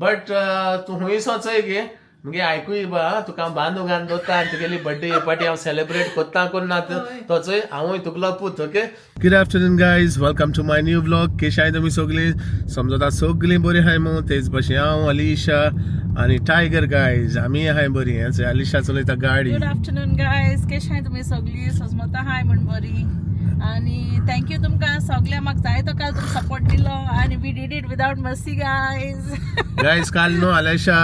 But तूं हुंय चोय गे मुगे आयकूय बा तुका हांव बांदू घालून दवरता आनी तुगेली बड्डे पार्टी हांव सेलिब्रेट कोत्ता कोन्ना तो चोय हांवूय तुगलो पूत. Okay, good afternoon guys, welcome to my new vlog. केशाय तुमी सगळीं? समजता सगळीं बरी आहाय मू. तेच भशेन हांव, अलिशा आनी टायगर गायज आमी आहाय बरी. हेंच अलिशा चलयता गाडी. गुड आफ्टरनून गायज, केश हाय तुमी सगळी? सजमता हाय म्हण बरी आनी thank you तुमकां सगळ्या. म्हाका जाय तो काल तुमकां सपोर्ट दिलो आनी we did it without Mercy, guys. Guys, काल न्हू अलिशा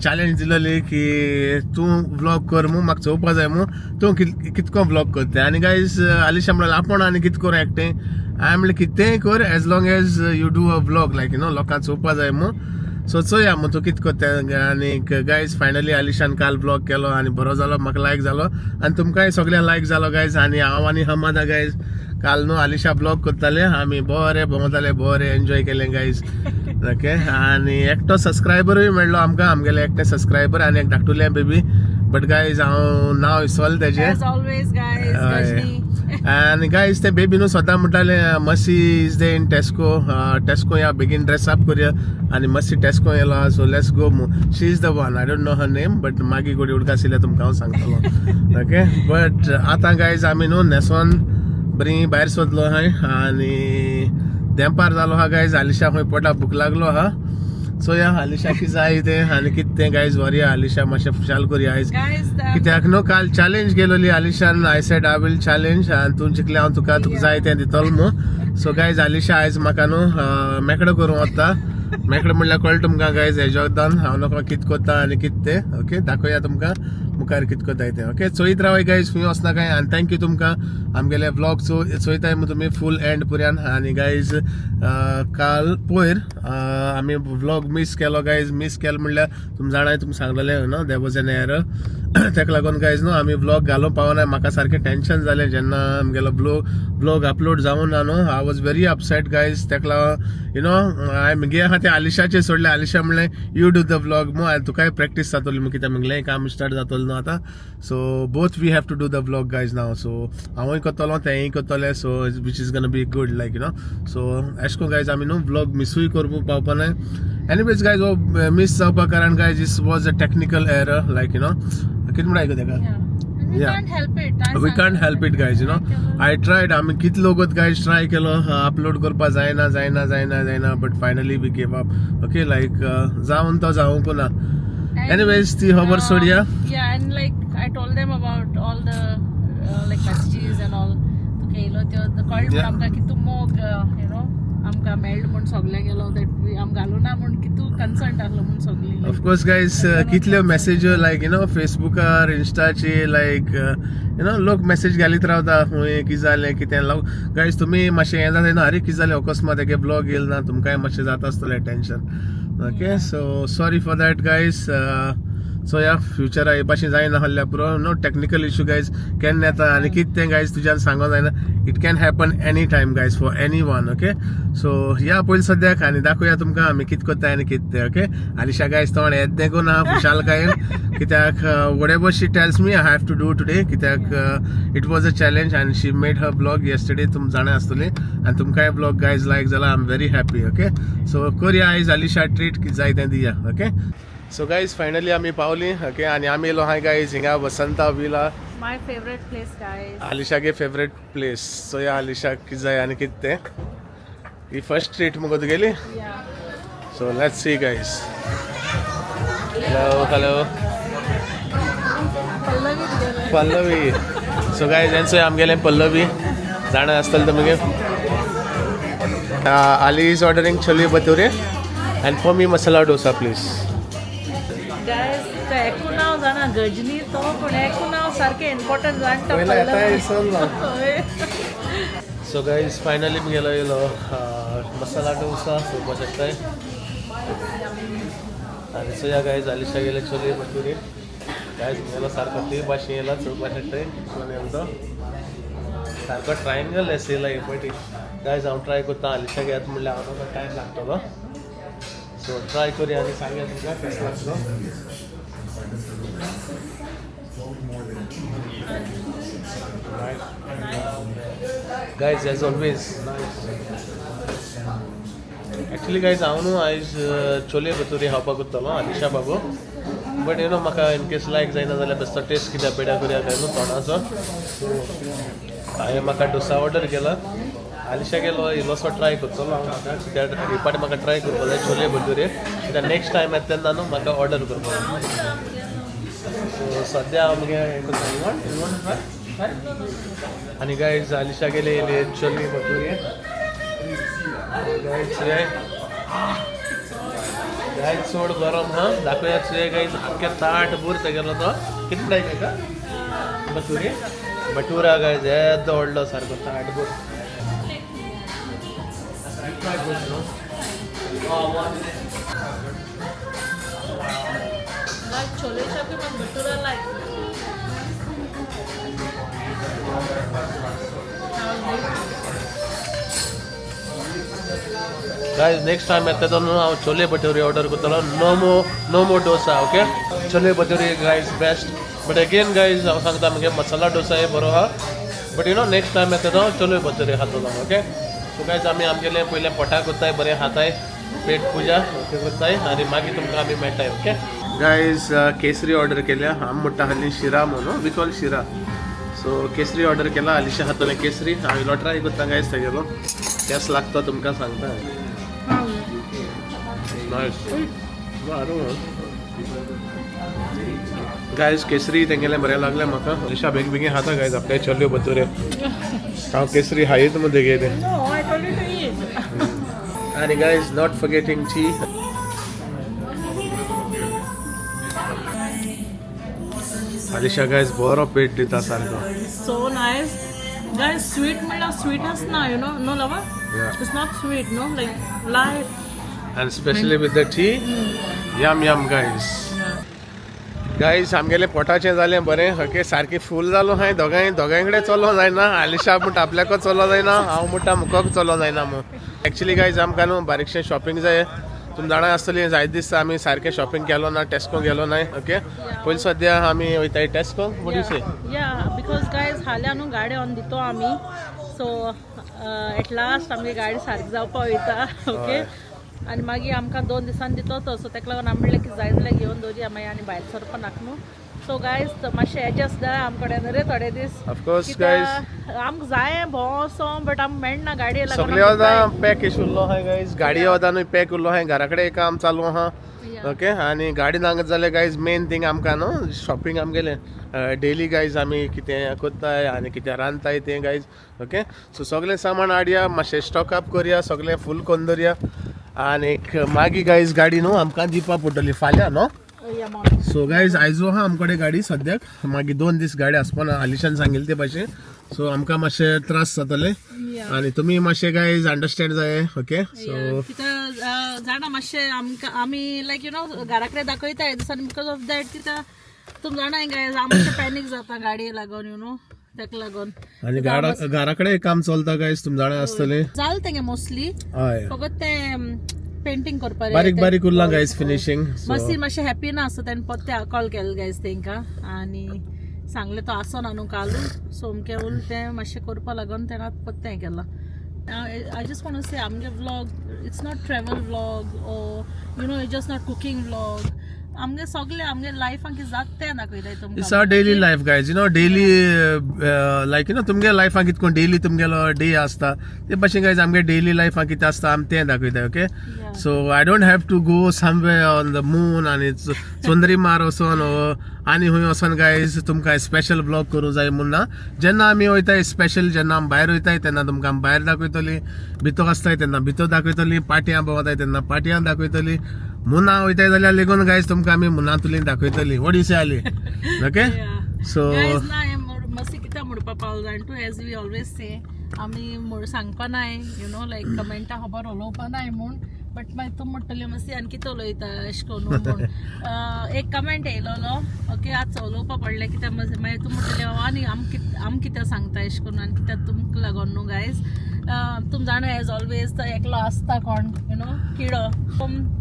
चॅलेंज दिलेली की तूं व्लॉग कर मू, म्हाका चोवपा जाय मू तूं कितको व्लॉग करता. आनी गायज, अलिशा म्हणल्यार आपूण आनी कित करूं एकटें. हांवें म्हणलें कितेंय कर, as long as you do a vlog, like लोकांक चोवपा जाय मू. सो चोया मू तूं कित करता. आनी गायज, फायनली अलिशान काल व्लॉग केलो आनी बरो जालो, म्हाका लायक जालो आनी तुमकांय सगळ्यांक लायक जालो गायज. आनी हांव आनी हमादा गायज काल न्हू अलिशा व्लॉग करताले, आमी बरे भोंवताले, बरे एन्जॉय केलें गायज. ओके, आनी एकटो सबस्क्रायबरूय मेळ्ळो आमकां, आमगेले एकटे सबस्क्रायबर आनी एक धाकटुलें बेबी. बट गायज, हांव नांव विसरलें तेजें. As always guys, Ghajini. आनी गायज, ते बेबी न्हू सदां म्हणटाले, Mercy is there in Tesco, Tesco या, बेगीन ड्रेस अप करया आनी मसी टेस्को येयला, सो let's go मू. She is the one, I don't know her name, but मागीर गोडी उडकास येयल्यार तुमकां हांव सांगतलो. ओके, बट आतां गायज आमी न्हू न्हेसोन बरी भायर सोदलो आहाय आनी देंपार जालो आहा गायज. आलिशा खंय पोटा भूक लागलो आहा. सो या आलिशा की जाय तें आनी कितें तें गायज व्हरया. आलिशा मातशें खुशाल करया आयज. गायज, कित्याक न्हू काल चॅलेंज केलोली आलिशान. I said I will challenge आनी तूं जिखलें हांव तुका तुका जाय तें दितलो मू. सो गायज, आलिशा आयज म्हाका न्हू मेकळो करूं वता. मेकळो म्हणल्यार कळटा तुमकां गायज, हेज्या वखदान हांव नको कित करता आनी कित तें. ओके, दाखोवया तुमकां मुखार कित करताय तें. ओके, चोयत रावाय गायज, खंय वचना काय. आनी thank you तुमकां, आमगेले व्लॉग चोयताय मू तुमी फूल एंड पुर्यान. आनी गायज, काल पयर आमी व्लॉग मिस केलो गायज. मिस केलो म्हणल्यार तुमी जाणाय, तुमी सांगलेलें न्हू, there was an error. ताका लागून गायज न्हू आमी व्लॉग घालूंक पावना. म्हाका सारकें टेंशन जालें जेन्ना आमगेलो ब्लॉग अपलोड जावूं ना न्हू. I was very upset, guys. ताका लागून हांवें मुगे आहा तें आलिशाचेर सोडलें. आलिशा म्हणलें, you do the vlog मू आनी तुकाय प्रॅक्टीस जातली मू, कित्याक मुगलें काम स्टार्ट जातलें न्हू आतां. So both we have to do the vlog, guys, now. So हांवूय करतलो, तेंय करतलें, so which is gonna be good, like. So एशें करून गायज आमी न्हू व्लॉग मिसूय करूंक पावपा नाय. एनिवेज गायज, हो मिस जावपा कारण guys, this was a technical error, like कितें म्हणटा तेका. We Yeah. can't help it. We can't help it, guys. I tried. आमी कितलो वगत गायज ट्राय केलो अपलोड करपा, जायना, जायना, जायना, जायना, but finally we gave up. Okay, like जावन तो जावंक ना. Anyways, ती खबर सोडया. Yeah, and like I told them about all the like messages and all. तुका येयलो त्यो कळ्ळें म्हण आमकां की तूं मोग you know आमकां मेळ्ळो म्हूण सगळ्यांक गेलो that आम घालूं ना म्हूण की तूं कन्सर्न आसलो म्हूण सगळी. ऑफकोर्स गायज, कितल्यो मॅसेज्यो लायक you know फेसबुकार, इंस्टाचेर, लायक you know लोक मॅसेज घालीत रावता, खंय कितें जालें, कितें. गायज, तुमी मातशें हें जाता न्हू, अरे कितें जालें, अकस्मात हेगे ब्लॉग येयल ना, तुमकांय मातशें जाता आसतलें tension. Okay, so sorry for that, guys. So या फ्युचरा हे भाशेन जायना आहल्यार पुरो. No technical issue guys केन्ना येता आनी कितें तें गायज तुज्यान सांगो जायना. It can happen any time, guys, for anyone. Okay, so या पयलीं सद्याक आनी दाखोवया तुमकां आमी कितें करताय आनी कितें तें. ओके, आलिशा गायज तोंड येत ना खुशालकायेन, कित्याक whatever she tells me, I have to do today, कित्याक it was a challenge and she made her vlog yesterday. तुम जाणा आसतली आनी तुमकांय व्लॉग गायज लायक जाला. I am very happy. Okay, so करया आयज आलिशा ट्रीट, कितें जाय तें दिया. ओके, सो गायज, फायनली आमी पावली. ओके, आनी आमी येयलो हाय गायज हिंगा Vasanta villa. My favourite place, guys. आलिशागे favourite place. So या आलिशा, कितें जाय आनी कितें तें. ही फर्स्ट ट्रीट मुगो तुगेली? या. So let's see, guys. Hello, hello. Pallavi तुगेलें. पल्लवी. सो गायज, हेंचो आमगेलें पल्लवी, जाणा आसतलें तुमगे. Ali is ordering chole bhature and for me masala dosa, please. Guys, तो एकू नांव जाणा गजनी तो, पूण एकू नांव सारकें इम्पॉर्टंट जाणटा, पल्लवी. हय. सो गायज, फायनली मुगेलो येयलो मसाला डोसा, चोवपाक शकताय. आनी चोया गायज, आलिशा गेले छोले भटुरे. गायज, मुगेलो सारको ते भाशेन येयला, चोवपाक शकताय कोण येयलो तो. सारको ट्रायंगल एस येयला हे पळय. गायज, हांव ट्राय करता. आलिशा घेत म्हणल्यार हांव टायम लागतलो. सो ट्राय करूया आनी सांगया तुमकां कसो लागतलो. Guys, as always, nice. Actually guys हांव न्हू आयज चोले भटुरे खावपाक वतालो आलिशा बाबू, बट you know म्हाका इन केस लायक जायना जाल्यार बेश्टो टेस्ट कित्याक पेड्या करया काय न्हू तोंडाचो. सो हांवें म्हाका डोसा ऑर्डर केला. आलिशा गेलो इल्लोसो ट्राय करतलो हांव म्हाका, कित्याक ही पाटी म्हाका ट्राय करपाक जाय चोले भटुरे, कित्याक नेक्स्ट टायम येता तेन्ना न्हू म्हाका ऑर्डर करपाक जाय. सो सद्या हांव मुगे हें करता. You want try? आनी गायज आलिशा गेले येयले चोले भटुरे. गायज चोय, गायज चड गरम हा, दाखोवया. चोय गायज, आख्खे ताट भर तेगेलो तो. कितें म्हणटा तेका? भटुरे, भटुरा. गायज, येदो व्हडलो सारको ताट भर. Try good, no? Like chole chape, but bhatura like. Guys, next time येता तेन्ना हांव चोले भटुरे ऑर्डर करतलो. No more, no more dosa, okay? Chole bhature guys best, but again guys हांव सांगता, मगे मसाला डोसा हे बरो आहा, but you know next time येता तो चोले भटुरे खातलो, ओके? सो गायज, आमी आमगेले पयलें पोटाक करताय, बरें खाताय, पेट पुजा ओके करताय आनी मागीर तुमकां आमी मेळटाय. ओके गायज, केसरी ऑर्डर केल्या. आमी म्हणटा हाली शिरा म्हणून, we call Shira. So Kesari order केला. आलिशा खातलें केसरी, हांव इलो ट्राय करता गायज तेगेलो, केस लागता तुमकां सांगता. Nice. I don't know. Guys, केसरी तेंगेलें बरें लागलें म्हाका. अलिशा बेगीन बेगीन खाता गायज आपले चोले भटुरे. हांव केसरी हायत मग तेगेले. No, I told you to eat. आनी guys, not forgetting tea. Alisha guys बरो पेट दिता सारको. So nice. Guys, sweet म्हणल्यार sweetness ना, you know, no lava? Yeah. It's not sweet, no? Like light. And specially with the tea, yum yum guys. Yeah. Guys, आमगेलें पोटाचें जालें बरें, okay? सारकें फूल जालो हांवें. दोगांय दोगांय कडेन चलो जायना. आलिशा म्हणटा आपल्याकच चलो जायना, हांव म्हणटा मुखाक चलो जायना म्हूण. एक्चुली गायज, आमकां न्हू बारीकशें शॉपिंग जाय. तुमी जाणा आसतली, जायत दिसता आमी सारकें शॉपिंग केलो ना, टेस्को गेलो ना, ओके? पयलीं सद्या आमी वयताय टेस्को. What you say? Yeah, because guys, हाल्या न्हू गाडी ऑन दितो आमी. सो एट लास्ट आमगे गाडी सारकी जावपा वयता, ओके? आनी मागीर आमकां 2 दिसान दितो तो. सो ताका लागून आमी म्हणलें की जाय जाल्यार घेवन दवरया, मागीर आनी भायर सरपा नाका न्हू. सो गायज, मातशें एडजस्ट जाय आम कडेन रे थोडे दीस. Of course guys. कित्याक आमकां जाय भोंवसो, बट आमकां मेळना गाडये लागून. सगळे आतां पॅक उरलो आहाय गायज. गाडी आतां न्हू पॅक उरलो आहाय. घरा कडेन काम चालू आहा, ओके? आनी गाडी नांगत जाल्यार गायज, मेन थींग आमकां न्हू शॉपिंग आमगेलें डेली गायज, आमी कितें करताय आनी कितें रांदताय तें गायज, ओके? सो सगळें सामान हाडया, मातशें स्टॉक अप करया, सगळें फूल करून दवरया आनी मागीर गायज गाडी न्हू आमकां दिवपा पडटली फाल्यां न्हू. सो गायज, आयजो आहा आमकडे गाडी सद्याक, मागीर 2 दीस गाडी आसपाना, आलिशान सांगिल्ले ते भाशेन. सो आमकां मातशे त्रास जातले आनी तुमी मातशे गायज अंडरस्टँड जाय, ओके? सो कित्याक जाणा, मातशें आमकां आमी लायक you know घरा कडेन दाखयता दिसांनी, because of that कित्याक तुम जाणा गायज, आम मातशें पॅनीक जाता गाडये लागून, you know, ताका लागून. आनी घरा कडेन काम चलता गायज, तुम जाणा आसतलें. जालें तेंगे मोस्टली. हय. फकत तें पेंटींग करपा. बारीक बारीक उरलां गायज फिनिशींग. मातशी मातशें हॅपी ना आसता. तेणें परतें कॉल केलें गायज तेंकां आनी सांगलें तो आसना न्हू कालू, सोमकें उल तें मातशें करपा लागून तेणें आतां परतें हें केलां. I just want to say, आमगे vlog, it's not travel vlog or it's just not cooking vlog. आमगे सगळे आमगे लायफान कितें जाता तें दाखयताय तुमकां. It's our daily life guys, daily, like तुमगे लायफान कितें कोण डेली तुमगेलो डे आसता ते भाशेन गायज, आमगे डेली लायफान कितें आसता आमी तें दाखयता, okay? So I don't have to go somewhere on the moon आनी चंद्रिमार वचोन आनी खंय वचोन गायज तुमकां स्पेशल व्लॉग करूं जाय म्हूण ना. जेन्ना आमी वयताय स्पेशल, जेन्ना आमी भायर वयताय तेन्ना तुमकां आमी भायर दाखयतली, भितर आसताय तेन्ना भितर दाखयतली, पाटयां भोंवताय तेन्ना पाटयां दाखयतली, मुना वयताय जाल्यार लेगून गायज तुमकां आमी मुनांतली दाखयतली. What you say, Ali? Okay? So guys, ना हें मातशें कित्याक म्हणपा पावल जाण तूं, एज we always से, आमी म्हूण सांगपा नाय, you know लायक कमेंटा खबर उलोवपा नाय म्हूण, बट मागीर तूं म्हणटली मातशी आनी कितें उलयता अशें करून म्हूण. एक कमेंट येयलोलो, ओके? आज उलोवपा पडलें कित्याक मागीर तूं म्हणटली आनी आम कित्याक सांगता अशें करून आनी कित्याक तुमकां लागून न्हू गायज. तुम जाणा, एज ऑलवेज तो एकलो आसता कोण, you know, किडो.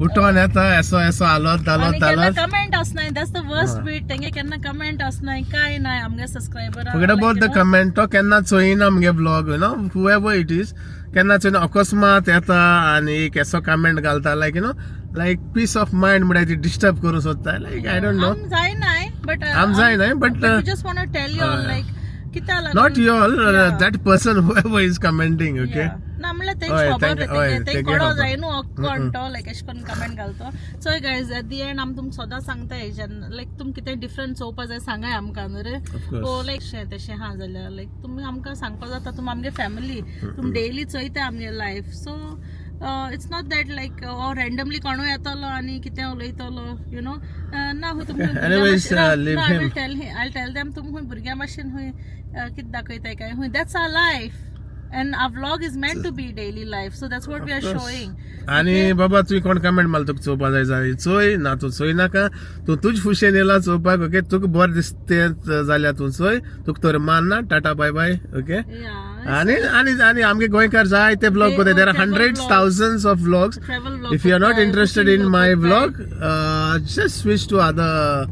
उठोन येता एसो एसो आलोत दालोत. आणि केन्ना दालोत. कमेंट आसनाय, that's the worst bit. तेंगे केन्ना कमेंट आसनाय, काय नाय आमगे subscriber. Forget about the comment. तो केन्ना चोयना आमगे vlog, whoever it is. केन्ना चोय अकस्मात येता आनी एक असो कमेंट घालता, like you know, like peace of mind म्हळ्यार ती डिस्टर्ब करूं सोदता, लायक I don't know. आम जायनाय बट आम जायनाय, but, just want to tell you हय. लायक कित्या लागून Not you all, Yeah. that person, whoever is commenting, okay? Yeah. ना म्हणल्यार तेंच हय, खबर हय, तें तेंगे कोडो खबर. जाय न्हू कोण तो लायक एशें करून कमेंट घालतो. So guys, at the end आमी तुमकां सदां सांगता हेज्यान लायक तुम कितें डिफरंट चोवपा जाय सांगाय आमकां न्हू रे. Of course. ओ लायक शें तशें आहा जाल्यार लायक तुमी आमकां सांगपा जाता. तुमी आमगे फॅमिली, तुमी डेली चोयता आमगे life. So it's not that like oh randomly कोणूय येतलो आनी कितें उलयतलो, you know. ना हूंय तुमी Anyways, leave him. I tell them तुमी खूंय भुरग्यां भाशेन खूंय कितें दाखयताय काय खूंय. That's our life and our vlog is meant to be daily life, so that's what we are Of course. Showing. आनी बाबा तुवें कोण कमेंट मारला तुका चोवपा जाय जाल्यार चोय, ना तूं चोय नाका. तूं तुज फुशेन येयला चोवपाक, ओके? तुका बरें दिसतें जाल्यार तूं चोय, तुका तर मानना. टाटा, बाय बाय, ओके? आनी आनी आनी आमगे गोंयकार जायते व्लॉग कोताय. There are hundreds, thousands of vlogs. Travel vlog. If you are not interested in my vlog, just switch to other,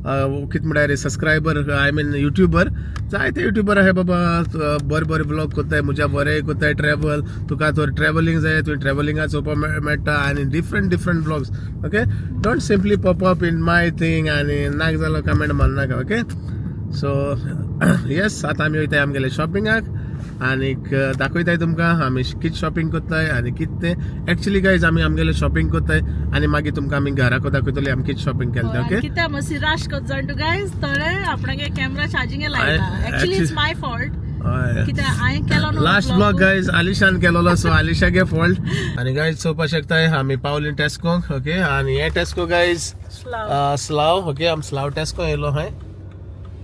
कित म्हळ्यार सबस्क्रायबर, I mean YouTuber. जायते युट्यूबर आहे बाबा, बरे बरे व्लॉग कोताय, म्हज्या बरे कोताय ट्रॅवल. तुका तर ट्रॅवलिंग जाय, तुवें ट्रॅवलिंगा चोवपाक मेळटा आनी different different vlogs, okay? Don't simply pop up in my thing आनी नाक जालो कमेंट मारनाका, ओके? सो येस, आतां आमी वयताय आमगेले शॉपिंगाक आनीक दाखयताय तुमकां आमी कित शॉपिंग करताय आनी कित तें. एक्चुली गायज, आमी आमगेले शॉपिंग करताय आनी मागीर तुमकां आमी घराको दाखयतले आमी कित शॉपिंग केलें तें, ओके? कित्या मातशी राश करता जाण तूं गायज, थोडे आपणागे कॅमेरा चार्जिंग लायता. Actually it's my fault कित्याक हांवें केलो न्हू. लास्ट ब्लॉग गायज आलिशान केलेलो, सो आलिशागे फॉल्ट. आनी गायज चोवपाक शकताय आमी पावली टेस्कोक, ओके? आनी हे टेस्को गायज स्लाव, ओके? आमी स्लाव टेस्को येयलो हांय,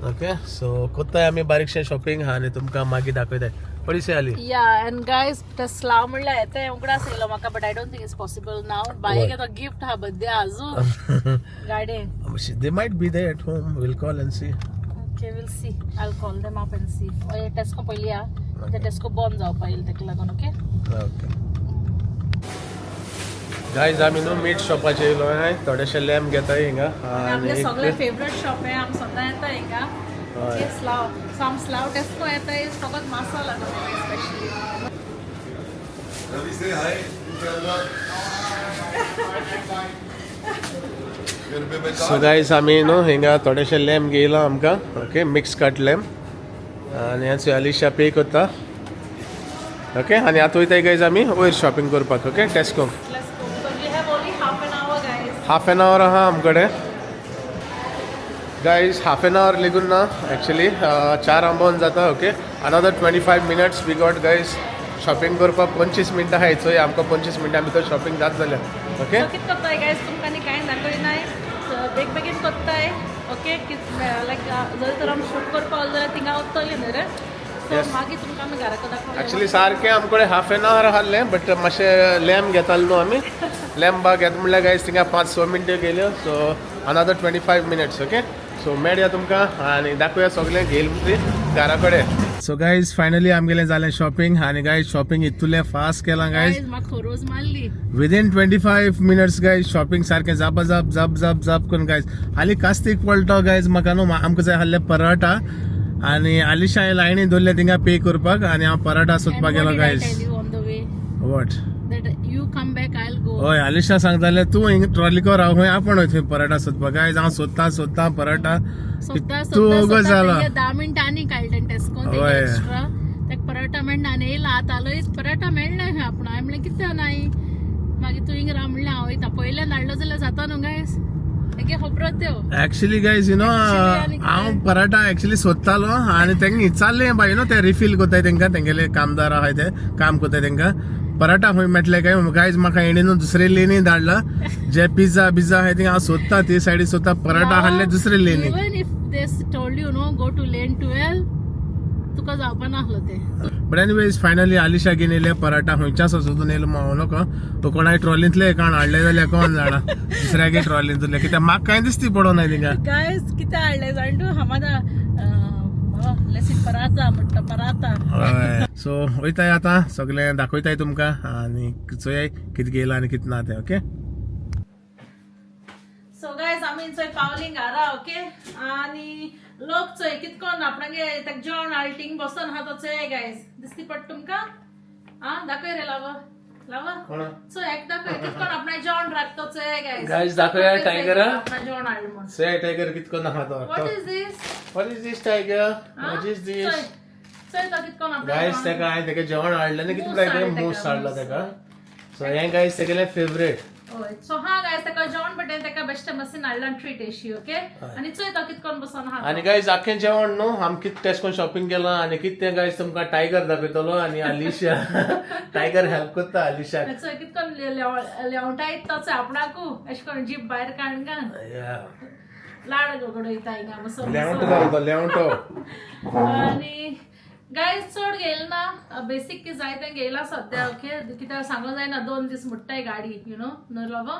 ओके? सो कोत्ताय आमी बारीकशें शॉपिंग आनी तुमकां मागीर दाखयताय. पडीसे आली. या, एंड गायज ते स्लाव म्हणल्यार येते उगडास येयलो म्हाका, but I don't think it's possible now. बायक तो गिफ्ट हा बर्थडे आजून गाडयेन. They might be there at home. We'll call and see. Okay, we'll see. I'll call them up and see. ओय टेस्को पयली या, ते टेस्को बंद जावपा येयल तेका लागून, ओके? Okay. Guys, आमी न्हू मीट शॉपाचेर येयलो हांय, थोडेशे लॅम घेताय हिंगा. आमगे आनी सगळे फेवरेट शॉप आहे, आम सदां येता हिंगा. हय. स्लाव, सो आम स्लाव टेस्को येता फकत मासा लागून specially. Ravi, say hi to camera. Your so guys, आमी न्हू हिंगा थोडेशे लॅम घेयला आमकां, ओके? Mix cut lamb. आनी हांव अलिशा पे करता, ओके? आनी आतां वयताय गायज आमी वयर शॉपिंग करपाक, okay, टेस्कोक. Let's go because we have only half an hour, guys. Half an our आहा आमकडे गायज. हाफ एन our लेगून ना एक्चुली, चार आंबोन जाता, okay? Another 25 minutes we got, guys. Shopping करपाक 25 मिनटां आहाय. चोय, आमकां 25 मिनटां भितर शॉपिंग जात जाल्यार, ओके? सो कित करताय गायज, तुमकां आनी कांय दाखयनाय, बेग बेगीन करताय, ओके? लायक जर तर आमी शूट करपा जाल्यार थिंगा वतली न्हू रे, सो मागीर तुमकां आमी घरा कडेन दाखोवया. एक्चुली सारकें आमकडे हाफ एन our आहलें, बट मातशें लॅम घेतालो न्हू आमी, लॅम बाग घेता म्हणल्यार गायज थिंगा 5-6 मिनटां गेल्यो. So another 25 minutes, okay? So मेळया तुमकां आनी दाखोवया सगळें घेयल घरा कडेन. सो गायज, फायनली आमगेलें जालें शॉपिंग. आनी गायज, शॉपिंग इतुलें फास्ट केलां गायज. गायज, म्हाका खोरोज मारली. Within 25 minutes, guys, shopping सारकें जाप जाप जाप जाप जाप करून गायज. हालीं कास्तीक पडलो गायज म्हाका न्हू, आमकां जाय आहले पराठा आनी आलिशा लायनी दवरले थिंगा पे करपाक आनी हांव पराठा सोदपाक गेलो guys. On the way what? That you come back, I'll go. हय, आलिशा सांगताले तूं हिंग ट्रॉलीको राव खंय, आपूण वय थंय पराठा सोदपाक. गायज, हांव सोदता सोदता पराठा सोदता तूं सोदता ओगो सोदता जाला. तेंगे 10 मिनटां आनी काडलें टेस्को एक्स्ट्रा. तेका पराठा मेळना आनी येयला आतां आलोय पराठा मेळना खंय आपूण. हांवें म्हणलें कितें नाय, मागीर तूं हिंग राव म्हणलें, हांव वयता पयल्यान हाडलो जाल्यार जाता न्हू गायज, तेगे खबर त्यो. Actually guys, you know, Actually, आनी कितें? हांव पराठा एक्चुली सोदतालो आनी तेंका विचारलें बाय, you know, ते रिफील कोताय तेंकां, तेंगेले कामदार आहाय ते काम कोताय, तेंकां पराठा खंय मेळटले काय. गायज, म्हाका हेणी न्हू दुसरे लेनी धाडला. जे पिझ्झा बिझ्झा आहाय थिंगा हांव सोदता, ते सायडी सोदता, पराठा हाडले दुसरे लेनी. Even if they told you no, go to lane 12, तुका जावपा नासलो ते. बट एनिवेज, फायनली आलिशा घेवन येयले पराठा. खंयच्यान सोदून येयलो हांव नको, तो कोणाय ट्रॉलींतले कोण हाडले जाल्यार कोण जाणा, दुसऱ्यागे ट्रॉलींतले कित्याक म्हाका कांय दिसती पडोना थिंगा. गायज, कितें हाडलें जाण तूं, हांव लेसी पराता म्हणटा, पराता. हय, सो वयताय आतां, सगळें दाखयताय तुमकां आनी चोयाय कितें घेयलां आनी कितें ना तें, ओके? सो गायज, आमी चोय पावली घरा, ओके? आनी लोक चोय कितकोन आपणागे तेक जेवण हाडला, थिंग बसोन आहा तो. चोय गायज, दिसती पडटा तुमकां. आ दाखय रे लाव लाव. कोण? सो एक दाखय कितकोण आपणा जेवण राखतो चोय गायज. Guys दाखोवया tiger. आपणा जेवण हाडलें म्हूण. से टायगर कितको आहा तो. What is this? What is this, tiger? What is this? चोय तो कितकोण आपणा. गायज, तेका हांवें तेका जेवण हाडलें आनी कितें मूस टायगर हाडलें मूस तेका, हाडलो मूस. तेका. सो हें गायज तेगेलें फेवरेट. हय, सो हा गायज, तेका जेवण बट तेका बेश्टे मशीन हाडला ट्रीट एशी, ओके. आनी चोय तो कितकोण बसोन आहा. आनी गायज, आख्खें जेवण न्हू, आमी कितें टेस्कोन शॉपिंग केलां आनी कितें तें गायज तुमकां टायगर दाखयतलो आनी आलिशा टायगर हेल्प करता आलिशाक. चोय कितकोण लेवटायत तो चोय आपणाकू अशें करून जीप भायर काडून घाल लाड घडयता हिंगा बसोन. लेवंटो जालो तो लेवंटो. आणि गायज, चड घेयला ना, बेसीक की जाय तें घेयला सद्या, ओके. कित्याक सांगूंक जायना, 2 दीस मुट्टाय गाडी, you know न्हू बाबा?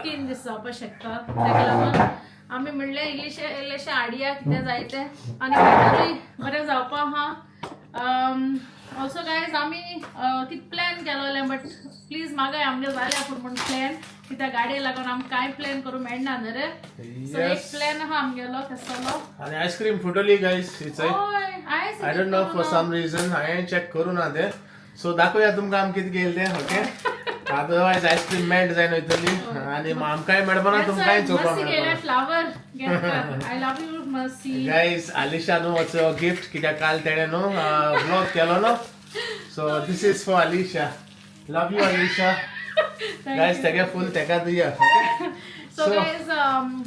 3 दीस जावपाक शकता. तेका लागून आमी म्हणलें इल्लेशे इल्लेशे हाडया कितें जाय तें आनी फायनली बरें जावपा आहा. ऑल्सो गायज, आमी कितें प्लॅन केलोलें, बट प्लीज मागाय आमगे जालें पूण म्हूण प्लॅन, कित्याक गाडये लागून आमकां कांय प्लॅन करूंक मेळना न्हू रे. सो एक प्लॅन आहा आमगेलो कसलो. आनी आयस्क्रीम फुटली गायज हिचय. हय, आयस. I don't know, for some reason हांवें चॅक करूं ना तें. सो दाखोवया तुमकां आमी कितें गेले तें, okay. Otherwise ice cream melt जायन वयतली आनी आमकांय मेळपाना, तुमकांय चोवपाक मसी गेले मेळपाना. Flower. I love you मसी. गायज, आलिशा न्हू वचो गिफ्ट, कित्याक काल तेणें न्हू ब्लॉग केलो न्हू. So this is for Alisha. Love you, Alisha. Guys, तेगे फूल तेका दिया. सो गायज,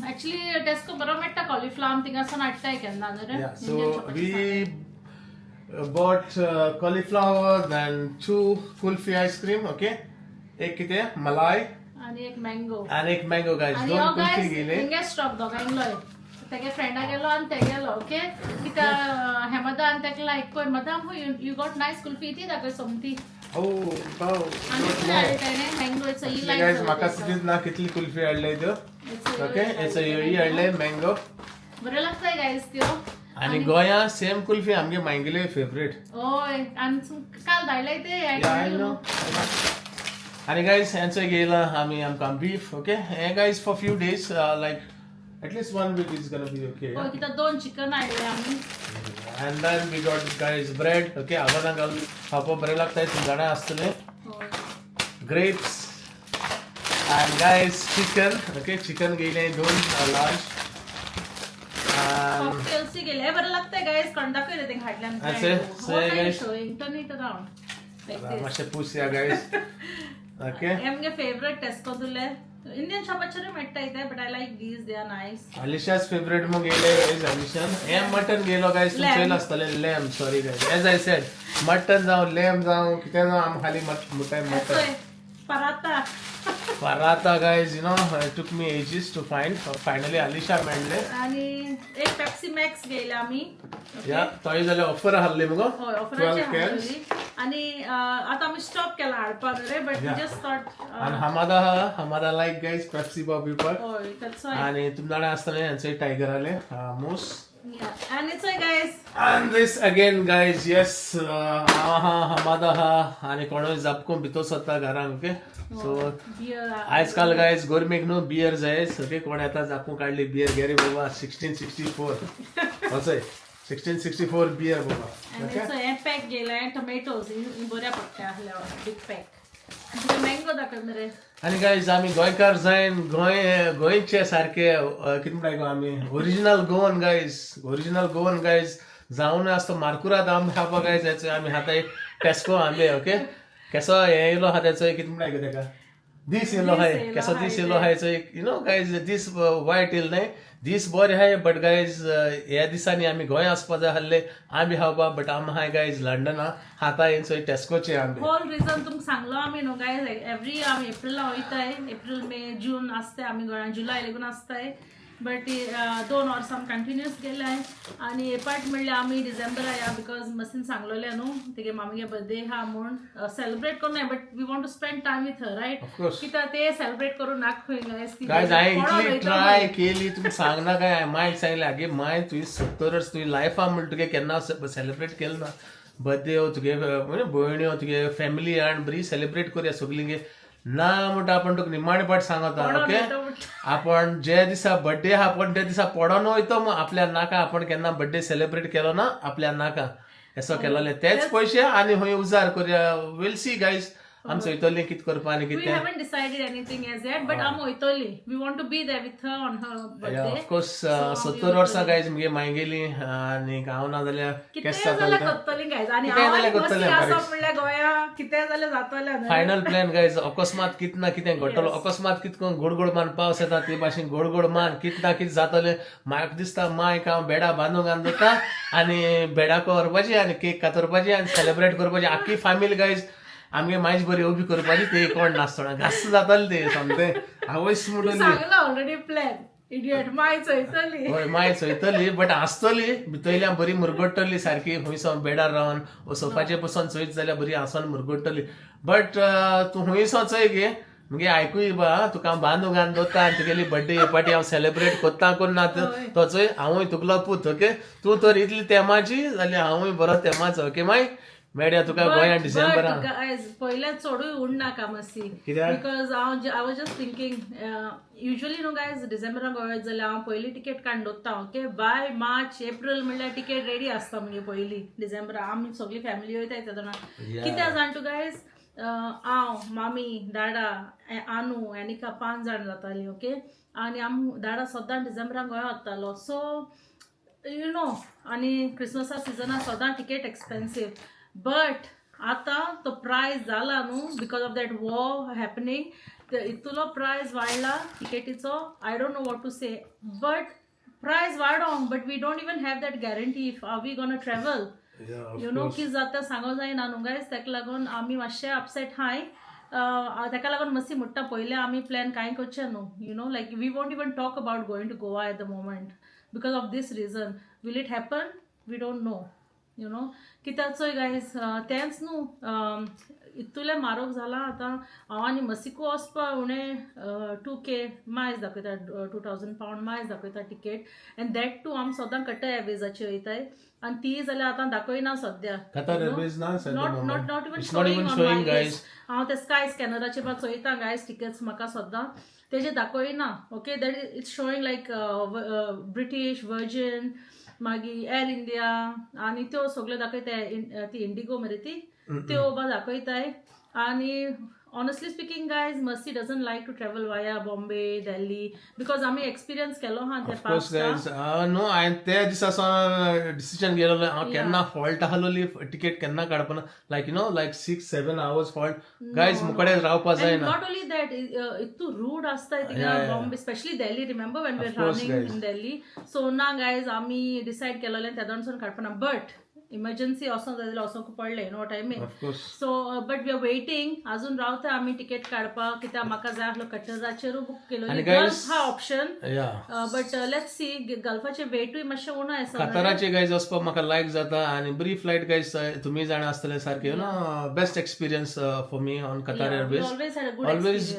एक्चुअली टेस्को बरो मेळटा कॉलिफ्लावर, थिंगासून हाडटाय केन्ना न्हू रे. Yeah, so we bought cauliflower, then two kulfi ice cream, okay? एक कितें मलाई. आनी एक मँगो. आणि एक मँगो गायज. आनी दोन हो कुल्फी गायज, गेले. हिंगे स्टॉप दोगांयलोय, तेगे फ्रेंडा गेलो आनी ते गेलो, ओके. कित्याक हेमदा आनी तेका लायक पळय madam, you got nice kulfi ती दाखय सोमती. Oh, wow. आनी कितें हाडले तेणें? मँगो ही. गायज, म्हाका लायक सुदीत ना कितली कुल्फी हाडले त्यो, ओके. हेचो ही हाडले मँगो. बऱ्यो लागता गायज त्यो. आणि गोंया सेम कुल्फी आमगे मांगेले फेवरेट. हय, आनी काल धाडले ते. I know. आणि गायज, हेंचो घेयला आमी आमकां बीफ, ओके. हे guys for few days, like at least one week is gonna be okay. हय, कित्याक दोन चिकन हाडले आमी. And then we got, guys, bread, okay. आवाजान घालून खावपाक बरें लागता, तुमकां जाणा आसतलें. हय. Grapes and guys, chicken, okay. Chicken घेयलें दोन लार्ज. कॉकटेल्स गेले, हे बरें लागता गायज. कोण दाखयलें तेंका हाडल्यान? अशें, say guys. Showing turn it around like this. मातशें पुसया गायज, ओके. हे आमगे फेवरेट टेस्को तुले इंडियन शॉपाचेरूय मेळटा इथे, but I like these, they are nice. Alisha's favourite मग गेले गायज, अलिशान हे मटन गेलो गायज. Lamb. तुमचें आसतलें lamb. Sorry guys, as I said, mutton जावं लॅम जावं कितें जावं, आमी खाली मुटाय mutton. Paratha. Paratha guys, it took me ages to find. Finally Alisha मेळ्ळे. आणि एक पेप्सी मॅक्स घेयला आमी. या, तोय जाल्यार ऑफर आहली मुगो. हय, ऑफराचे 12 cans. हाडलेली आणि आतां आमी स्टॉप केला हाडपाक रे, बट जस्ट थॉट. आणि हमारा हमारा लायक गायज पेप्सी पिवपाक. हय, that's why. आणि तुम जाणा आसतलें, हेंचो टायगर आले मूस. आनी चोय guys. And this again, guys, yes, आहा हमादा हा आणि कोणूय जापकून भितर सरता घरान, ओके. So beer. आजकाल गायज गोरमेक न्हू बियर जाय, सगळे कोण येता, जापून काडली बियर घे रे बाबा. 1664 असं 1664 बियर बाबा. आनी ओके. चोय हें पॅक घेयलें टोमॅटोज, ही बऱ्या पडटा आहल्या बीग पॅक. तुका मँगो दाखय मरे. आणि गायज, आमी गोंयकार जायन गोंय गोंयचे सारके कितें म्हणटा गो, आमी original Goan guys, original Goan guys जावन आसतो मारकुराद आंबे खावपाक गायज. हेचो आमी हाता टेस्को आंबे, ओके. केसो हें येयलो आहा तेचो, कितें म्हणटा गो तेका, दीस येयलो हाय. येयलो केसो हाय दीस येयलो हाय. You know guys, दीस वायट येयलो न्हय, दीस बरे हाय, बट गायज ह्या दिसांनी आमी गोंय वचपा जाय आहले आंबे खावपाक, बट आमी हाय गायज लंडना हाता येयचो टेस्कोचे आंबे. होल रिजन तुमकां सांगलो आमी न्हू गायज, एवरी आमी एप्रिला वयताय, एप्रील मे जून आसताय आमी गोंयांत, जुलय लेगून आसताय, बट 2 वर्सां आमी कंटिन्युअस गेलाय. आनी एपार्ट म्हणल्यार आमी डिसेंबरा या, because मसीन सांगलोलें न्हू तेगे मामगे बर्थडे आहा म्हूण सेलिब्रेट करूं नाय, but we want to spend time with her, right? Of course. कित्याक ते सेलिब्रेट करूं नाक खंय गायज. गायज, हांवें इतली ट्राय केली, तुमी सांगना काय. मायक सांगलें, आगे माय, तुवें 70 वर्स तुवें लायफा म्हणून तुगे केन्ना सेलिब्रेट केलें ना बर्थडे, तुगे भयण्यो तुगे फॅमिली हाड, बरी सेलिब्रेट करुया सगळीं गे. ना म्हणटा, आपण तुका निमाणे पाट सांगता, ओके, आपण जे दिसा बर्थडे आहा आपण त्या दिसा पडोन वयतो मग आपल्या नाका. आपण केन्ना बर्थडे सेलिब्रेट केलो ना आपल्या नाका. येसो केलोले तेच पयशे आनी खंय उजार करया. वील सी गायज, आमी चोयतोली कितें करपा आनी We कितें. haven't decided anything as yet, but I'm oitoli. We want to be there with her on her birthday. Of course, 70 वर्सां गायज मुगे माय गेली आनी हांव ना जाल्यार कितेंय केस जातलें. जाल्यार करतली गायज, आनी कितेंय हांव जाल्यार आनी मस्ती करतलें आसा बारीक. म्हणल्यार गोंया कितेंय जाल्यार जातलें न्हय. फायनल प्लॅन गायज, अकस्मात कित ना कितें घडटलो, अकस्मात कित करून गोड गोड मान पावस येता ते भाशेन गोड गोड मान कित ना कित जातलें. म्हाका दिसता मायक हांव बेडा बांदूंक घालून दवरता आनी बेडाक व्हरपाची आनी केक कातरपाची आनी सेलेब्रेट करपाची आख्खी फामिली गायज. आमगे मायज बरी उबी करपाची, ते कोण नासतना घास जातलें ते सोमतें आवयस म्हणून. सांगला ऑलरेडी प्लॅन, इडियट, my चोयतली. हय, माय चोयतली बट हांसतली भितरल्यान बरी मुरगट्टली सारकी. खंय सावन बेडार रावन वो सोफाचेर बसून चोयत जाल्यार बरी हांसोन मुरगट्टली. बट तूं खंय सावन चोय गे, मुगे आयकूय बा, तुका हांव बांदू घालून दवरता आनी तुगेली बड्डे पार्टी हांव सेलेब्रेट कोत्ता कोन्ना तो चोय. हांवूय तुगलो पूत, ओके? तूं तर इतली तेमाची जाल्यार हांवूय बरो तेमाचो. ओके माय, मेळया तुका गोंयांत डिसेंबरान. गायज, पयल्याच चडूय उडनाका मातशी. कित्याक? Because हांव I was just thinking, usually न्हू गायज, डिसेंबरान गोंयांत जाल्यार हांव पयली टिकेट काडून दवरता, ओके? बाय मार्च एप्रील म्हणल्यार टिकेट रेडी आसता मुगे. पयली डिसेंबराक आमी सगळी फॅमिली वयताय तेदोना. कित्याक जाण तूं गायज, हांव, मामी, डाडा, आनू, एनिका, पांच जाण जातालीं, ओके? आनी आम डाडा सद्दां डिसेंबरान गोंया वतालो, सो you know, आनी क्रिसमसा सिजनाक सदां टिकेट एक्सपेन्सीव. बट आतां तो प्रायस जाला न्हू, because of that war happening, इतलो प्रायस वाडला टिकेटीचो. I don't know what to say, but price वाडोंक, but we don't even have that guarantee if are we gonna travel, you know? कितें जाता सांगो जायना न्हू गायज. ताका लागून आमी मातशे अपसेट हाय. ताका लागून मातशी म्हणटा, पयलें आमी प्लॅन कांय करचें न्हू, like we won't even talk about going to Goa at the moment because of this reason. Will it happen? We don't know. कित्याक चोय गायज, तेंच न्हू, इतुलें म्हारग जालां आतां. हांव आनी मसिको वचपा उणें 2K मायज दाखयता, 2000 पावंड मायज दाखयता टिकेट. एंड that to आमी सदां कटर एरवेजाची वयताय आनी ती जाल्यार आतां दाखयना सद्या. Qatar Airways ना at the not moment. Not not even It's not even showing, guys. हांव ते स्काय स्कॅनराचेर बा चोयता गायज टिकेट्स, म्हाका सद्दां तेजे दाखयना, okay? That it's showing like British, Virgin, मागीर एअर इंडिया आनी त्यो सगल्यो दाखयताय. ती इंडिगो मरे ती, त्यो बा दाखयताय. आनी honestly speaking guys, Mercy doesn't like to travel via Bombay, Delhi, because आमी एक्सपिरियन्स केलो हा ते of course past. Guys, न्हू, हांवें त्या दिसा सावन डिसिजन घेतलेलो, हांव केन्ना हॉल्ट आहलोली टिकेट केन्ना काडपाना, like like 6-7 hours halt guys, मुकडे रावपा जायना. Not only that, इतू रूड आसता थिंगा Bombay, specially Delhi. Remember when we Of course, running guys. In Delhi? So ना गायज, आमी डिसायड केलोलें तेदोणसून काडपाना, बट इमर्जन्सी वचोंक जाय जाल्यार वचोंक पडलें, you know what I mean? Of course. So but we are waiting, अजून रावता आमी टिकेट काडपाक, कित्याक म्हाका जाय आसलो कटराचेरूय बूक केलो. आनी गल्फ guys- हा ऑप्शन, या. बट let's see, गल्फाचे वेटूय मातशें उणो आसा. कताराचे गायज वचपाक म्हाका लायक जाता आनी बरी फ्लायट गायज, तुमी जाणा आसतले सारके, best experience for me on Qatar Airways. Always had a good always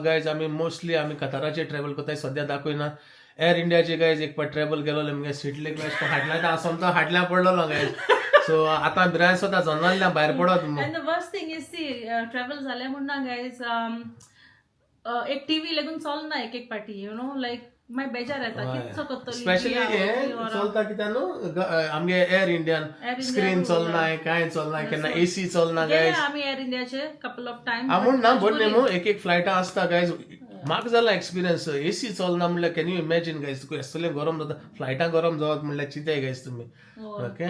guys. आमी मोस्टली आमी कताराचेर ट्रॅवल करताय. सद्या दाखयना एअर इंडियाचे गायज. एक पाट ट्रॅवल केलोले, मुगे सीट लेग हाडल्या, हांव सोमतो हाडल्या पडलोलो गायज. सो आतां भिरांत स्वता जनावरल्या भायर पडत. And the worst thing is, see, travel जालें म्हूण ना गायज, एक टीव्ही लागून चलना एक एक पाटी, you know, like मागीर बेजार येता, कितचो करतली. स्पेशली हे चलता कित्याक न्हू, आमगे air Indian Air India screen चलना, कांय चलना, केन्ना एसी चलना गायज. आमी एअर इंडियाचे कपल ऑफ टायम. हा, म्हूण ना बरें न्ही, एक एक फ्लायटां आसता गायज. म्हाका जाला एक्सपिरियन्स, एसी चलना म्हणल्यार can you imagine guys? तुका एसतलें गरम जाता फ्लायटां, गरम जावप म्हणल्यार चिंताय गायज तुमी, ओके?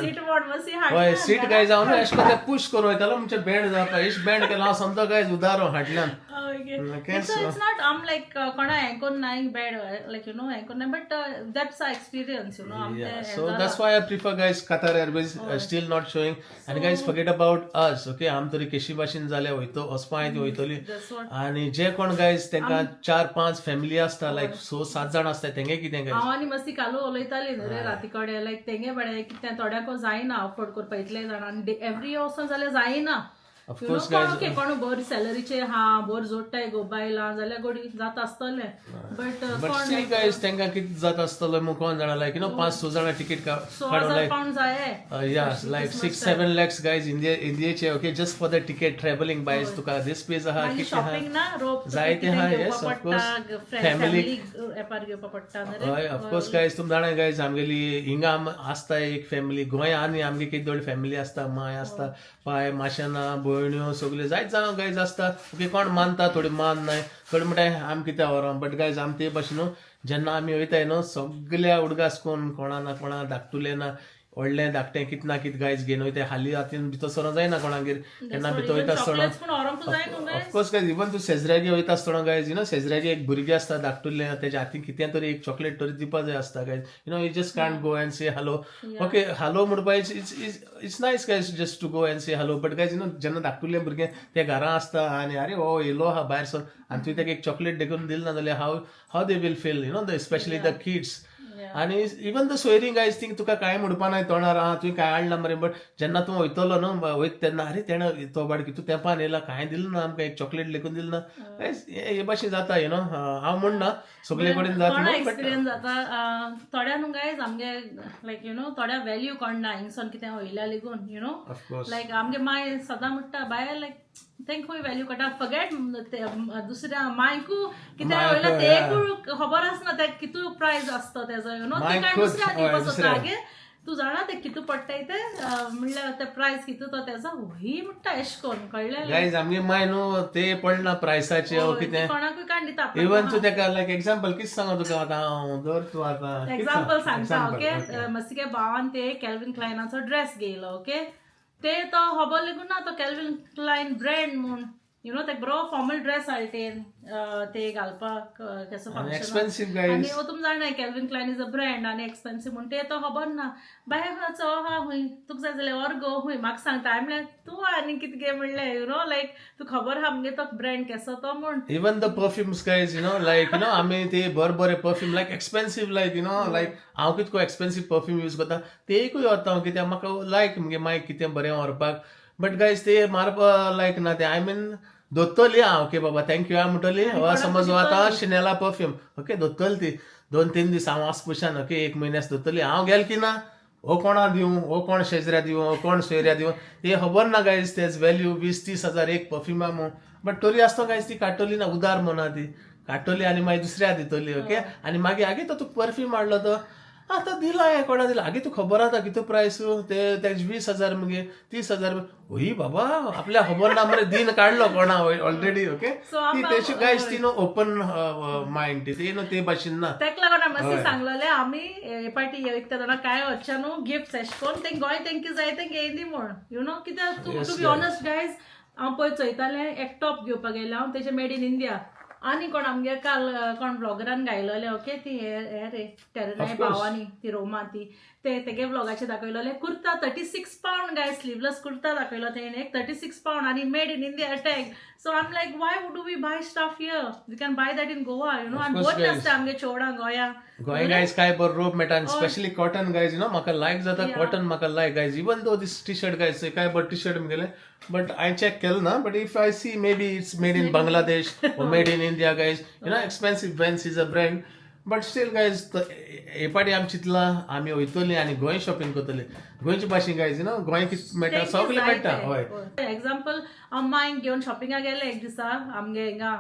सीट वॉड मातशी. हय, सीट गायज, हांव न्हू एशें कोन्न पुश करूं वयतालो म्हणजे बँड जावपा, एश बँड केलो हांव समजो गायज उदारो हाडल्यान. Okay. Okay, so it's not I'm like कोणा हें करून नाय bad, like you know, हें करून नाय, but that's our experience. I'm Yeah, so that's why I prefer guys Qatar Airways, still not showing. And guys, forget about us, okay? आम तरी केशी भाशेन जाल्या वयतो वचपा ती वयतली. That's what. आणि जे कोण गायज तांकां चार पांच फॅमिली आसता, लायक स सात जाण आसता, तेंगे कितें गायज? हांव आनी मस्ती कालू उलयताली न्हू रे राती कडेन, लायक तेंगे बडे कितें थोड्यांक जायना अफोर्ड करपा इतले जाण, आनी एवरी इयर वचोन जाल्यार जायना. Of you know course, कोण guys. Okay कोण बरी सॅलरीचे हा बरी जोडटाय गो बायलां जाल्यार गोडी जाता आसतलें, बट बट कोण स्टील गायज, तांकां कितें जाता आसतलो म्हूण कोण जाणा. लायक you know 5-6 जाणां तिकीट स काडून हजार लायक पावंड जाय. या, लायक 6-7 लॅक्स guys India इंडियेचे, okay, just for the ticket, travelling boys तुका दीस पेज आहा, मागीर कितें आहा. शॉपिंग ना रोप जायते आहा, yes, of course. Family- family एपार घेवपा पडटा न्हू रे. हय, ऑफकोर्स गायज, तुम जाणा गायज, आमगेली हिंगा आसता एक फॅमिली गोंया आनी आमगे कितें व्हडली फॅमिली आसता, माय आसता, पाय, माशेना, भयण्यो, सगल्यो जायत जाणां गायज आसता. ओके, कोण मानता, थोडी मान नाय, थोडी म्हणटाय आम कित्याक व्हरों. बट गायज, आम ते भाशेन न्हू, जेन्ना आमी वयताय न्हू, सगल्या उडगास कोन्न कोणा ना कोणा धाकटुलें ना व्हडलें धाकटें कित ना कित गायज घेवन वयताय. हाली हातीन भितर सरों जायना कोणागेर केन्ना भितर वयता आसतना. चॉकलेट्स पूण व्हरोंक जाय न्हू guys. Of course guys, even तूं शेजऱ्यागे वयता आसतना गायज, you know शेजऱ्यागे एक भुरगें आसता धाकटुलें, तेज्या हातीन कितें तरी एक चॉकलेट तरी दिवपा जाय आसता guys. You just can't go and say hello. Okay, hello म्हणपा it's nice guys, just to go and say hello, but guys, जेन्ना धाकटुलें भुरगें ते घरा आसता आनी अरे हो येयलो आहा भायर सर आनी तुवें ताका एक चॉकलेट देखून दिल ना जाल्यार how they will feel, the specially the kids. आनी इवन the सोयरीं गायज, थिंग तुका कांय म्हणपा नाय तोंडार, आं तुवें कांय हाडना मरे. बट जेन्ना तूं वयतलो न्हू, वयता तेन्ना, अरे तेणें तो बाड कितू तेंपान येयला, कांय दिलें ना आमकां, एक चॉकलेट लेगून दिलें ना. गायज, हे भाशेन जाता. You know हांव म्हणना सगळे कडेन जाता कोणा न्हू, बट एक्सपिरियन्स जाता थोड्या न्हू गायज, आमगे लायक you know थोड्या व्हॅल्यू कोण हिंगसोन कितें वयल्या लेगून you know. Of course. लायक आमगे माय सदां म्हणटा, बाय, लायक तेंक खंय व्हॅल्यू कळटा, फॉरगेट दुसऱ्या मायकू कितें मायक, वयल्या तेकूय खबर आसना ते कितू प्रायस आसता तेजो, you know ते मायकूच, काय दुसऱ्या दिवपा सोदता. दुसऱ्या. आगे तूं जाणा ते कितू पडटाय ते, म्हणल्यार ते प्रायस कितू तो तेजो ही म्हणटा एश कोन्न कळ्ळें. गायज, आमगे माय न्हू ते पडना प्रायसाचे ओ कितें. कोणाकूय काडून दिता. इवन तूं तेका लायक एक्झाम्पल कितें सांगो तुका आतां हांव, दवर तूं आतां कितें एक्झाम्पल सांग? सांगता. Example, okay, मस्तिके भावान ते कॅल्विन क्लायनाचो ड्रेस घेयलो, ओके, ते तो खबर लेगून ना तो कॅल्विन क्लायन ब्रँड म्हूण. You know ते बरो फॉर्मल ड्रेस हाडटे ते घालपाक केसो आनी फंक्शन एक्सपेन्सीव गायज. आनी हो तुम जाणा Calvin Klein is a brand आनी एक्सपेन्सीव म्हूण ते तो खबर ना. बाय खंयचो आहा खूंय तुका जाय जाल्यार व्हर गो खूंय म्हाका सांगता. हांवें म्हणलें तूं आनी कितें गे म्हणलें, you know लायक तूं खबर आहा मगे तो ब्रँड केसो तो म्हूण. Even the perfumes guys, like आमी ते बरे बरे perfume, like expensive, like like हांव कितको एक्सपेन्सीव परफ्यूम यूज करता, तेकूय व्हरता हांव, कित्याक म्हाका लायक मुगे मागीर कितें बरें व्हरपाक. बट गायज, ते मारपा लायक ना ते. I mean, दोत्तली हांव, ओके बाबा, thank you हांव म्हणटली. समज आतां शिनेला परफ्यूम, ओके, दोत्तली ती 2-3 दीस हांव आसपुशान, ओके, एक म्हयन्यास दोत्तली हांव गेल की ना, हो कोणा दिवं, हो कोण शेजऱ्या दिवं, हो कोण सोयऱ्या दिवं, ते खबर ना गायज तेज व्हॅल्यू 20-30 हजार एक परफ्युमा म्हूण. बट तरी आसतना गायज, ती काडटली ना, उदार म्हणा ती काडटली आनी मागीर दुसऱ्या दितली. ओके, आनी मागीर आगे तो तुका परफ्यूम हाडलो तो आतां दिला हें कोणा दिला, आगे तूं खबर आतां कितू प्रायस ते तेजे, 20 हजार मगे, 30 हजार. होय बाबा, आपल्या खबर ना मरे, दीन काडलो कोणा ऑलरेडी, ओके. So, ती आमकां तेशी गायज, ती न्हू ओपन मायंड ती, ती न्हू ते भाशेन ना. तेका लागून आमी मातशें सांगलेलें आमी हे पाटी वयता तेन्ना कांय वचचें न्हू गिफ्ट्स एशें कोन्न तेंक गोंय तेंकां जाय तेंक घेयनी म्हूण. You know कित्याक तूं टू बी ऑनस्ट guys, हांव पळय चोयतालें, एक टॉप घेवपाक गेलें हांव, तेजें मेड इन इंडिया. आनी कोण आमगे काल कोण ब्लॉगरान घायलेले, ओके, ती हे हे रे टेरनाय भावानी ती रोमा ती ते तेगे व्लॉगाचेर दाखयलेले kurta 36 pound guys, sleeveless kurta दाखयलो तेणे एक 36 पावंड आनी made in India tag. So I am like, why would we buy stuff here? We can buy that in Goa, आनी course, बरें guys. आसता आमगे चोवडां गोंया. गोंय गायज काय बरो रोप मेळटा आनी specially cotton guys, you know म्हाका लायक जाता कॉटन, म्हाका लायक guys. Even though this T shirt guys, काय बरो टी शर्ट मुगेले, बट हांवें चॅक केलें ना, but if I see, maybe it's made in Bangladesh, made in India guys. Expensive Vans is a brand, but still guys, हे पाटी आमी चिंतलां आमी वयतली आनी गोंय शॉपिंग करतली गोंयचे भाशेन गायज. You know Goa कितें मेळटा, सगळें मेळटा, हय. एक्झाम्पल, हांव मांयक घेवन शॉपिंगाक गेलें एक दिसा आमगे हिंगा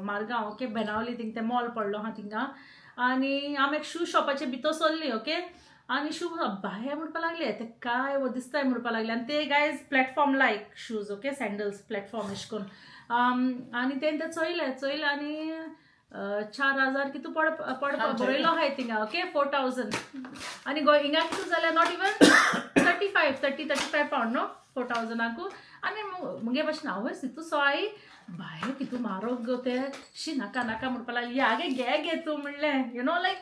मारगांव, ओके, बेनावली थिंग ते मॉल पडलो आहा थिंगा. आनी आमी एक शू शॉपाचे भितर सरली, ओके, आनी शू बाये म्हणपा लागले ते काय वो दिसताय म्हणपा लागले. आनी ते guys platform like shoes, okay, sandals platform अशें करून. आनी तेणें ते चोयले चोयले आनी 4,000 कितू पड पड बरयलो आहाय थिंगा, ओके, 4,000. आनी गोंय हिंगा कितू जाल्यार not even 35, 30-35 pound न्हू 4,000 आकू. आनी मुगे भाशेन आवय तितू सो आई बाये कितू म्हारग गो ते, शी नाका नाका म्हणपा लागली. आगे घे घे तूं म्हणलें. You know लायक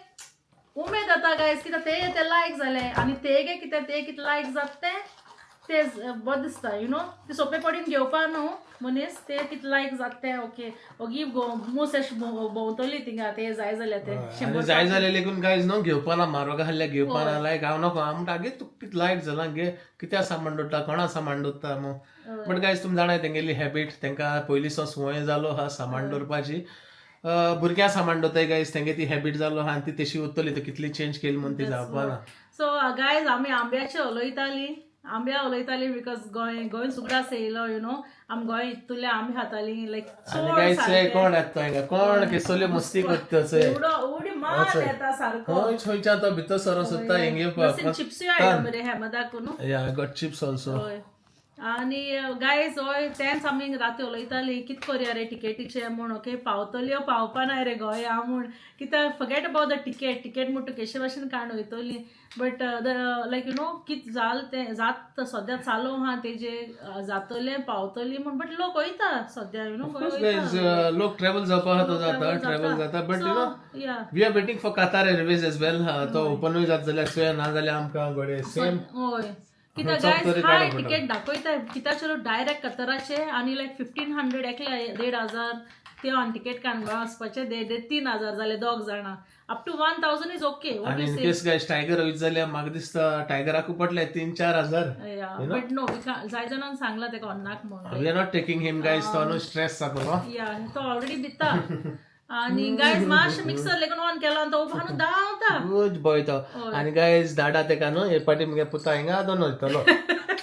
उमेद जाता गायज, कित्याक ते ते लायक जाले आनी ते गे कितें ते कितें लायक जाता तें. ते बरें दिसता, you know, ते सोंपे पडीन घेवपा न्हू मनीस, ते कितें लायक जाता ते ओके. ओगी मूस अशें भोंवतली थिंगा, ते जाय जाल्यार ते आनी 100 जाय जाल्यार लेगून गायज न्हू घेवपा ना, म्हारग आहल्यार घेवपा ना. लायक हांव नको, हांव म्हणटा आगे तुका कितें लायक जालां गे, कित्या सामान दवरता, कोणा सामान दवरता मग. बट गायज तुमी जाणाय तेंगेली हॅबीट, तेंकां पयलींचो संवय जालो आहा सामान दवरपाची. भुरग्यां सामान दवरताय गायज, तेंगे ती हॅबीट जालो आहा आनी ती तशी उरतली. ती कितली चेंज केली म्हूण ती जावपा ना. सो गायज, आमी आंब्याचे उलयताली, आंब्या उलयताली, because Goa Goa सुगडास येयलो, you know, आमी गोंय इतुले आंबे खाताली लायक आनी चड गायज सारके. कोण येता हांगा, कोण केसोल्यो मस्ती करता थंय. उडो उडी मार येता सारको. खंय खंयच्यान तो भितर सरो सोदता हिंग येवपाक. चिप्सूय हाडलो मरे हेमदाक न्हू. Yeah, I got chips also. हय, आनी गायज हय, तेंच आमी राती उलयताली, कित करया रे टिकेटीचे म्हूण. ओके, पावतल्यो पावपा ना रे गोंया म्हूण, कित्याक forget about the ticket, ticket म्हूण तुका केशे भाशेन काडून वयतली, but the like you know कित जाल तें जात सद्या चालू आहा तेजे, जातलें पावतली म्हूण, बट लोक वयता सद्या, you know. Of course, guys, लोक ट्रॅव्हल जावपा आहा तो जाता, ट्रॅव्हल जाता, but you know we are waiting for Qatar Airways as well. तो ओपनूय जात जाल्यार चोया, ना जाल्यार आमकां घडये सेम हय, कित्याक चोप गायज तरी हाय काडप पडटा. टिकेट दाखयता कित्याचेर डायरेक्ट कतराचे आनी लायक 1500 एकले, 1500 ते ऑन टिकेट काडून गोंया वचपाचे, देड देड 3000 जाले दोग जाणां. Up to 1000 is okay. What आनी you in से? केस गायज टायगर वयत जाल्यार म्हाका दिसता टायगराकू पडले 3-4 हजार. बट नो, जाय जाणांक सांगला तेका अन्नाक म्हणून. We are not taking him guys, तो न्हू स्ट्रेस जातलो. या, तो ऑलरेडी भिता. आनी गायज मातशें मिक्सर लेगून ऑन केलो आनी तो उबो धांवता. गुड बॉय तो. आनी गायज धाडा तेका न्हू, हे पाटी मुगे पुता हिंगा दोन वयतलो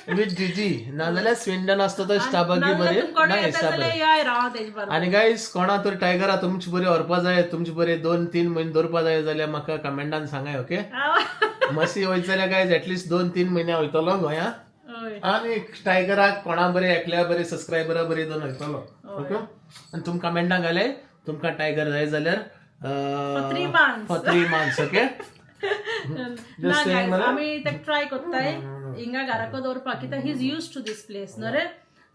विथ जिजी, नाजाल्यार स्विंडन आसता तो स्टाबागी बरी कोण ना येता इस्टा जाल्यार बरी. याय राव तेजे बरोबर. आनी गायज कोणा तर टायगरा तुमची बरी व्हरपा जाय, तुमची बरी 2-3 म्हयने दवरपा जाय जाल्यार म्हाका कमेंटान सांगाय, ओके. मसी वयत जाल्यार गायज एटलिस्ट 2-3 म्हयने वयतलो गोंया. हय. आनी टायगराक कोणा बरे एकल्या बरे सबस्क्रायबरा बरे दोन वयतलो, ओके. आनी तुमकां कमेंटान घाले तुमकां टायगर जाय जाल्यार 3 months. For 3 months, okay. ना saying, guys, मला? आमी तेका ट्राय कोत्ताय हिंगा घराको दवरपाक, कित्याक he is used to this place न्हू रे.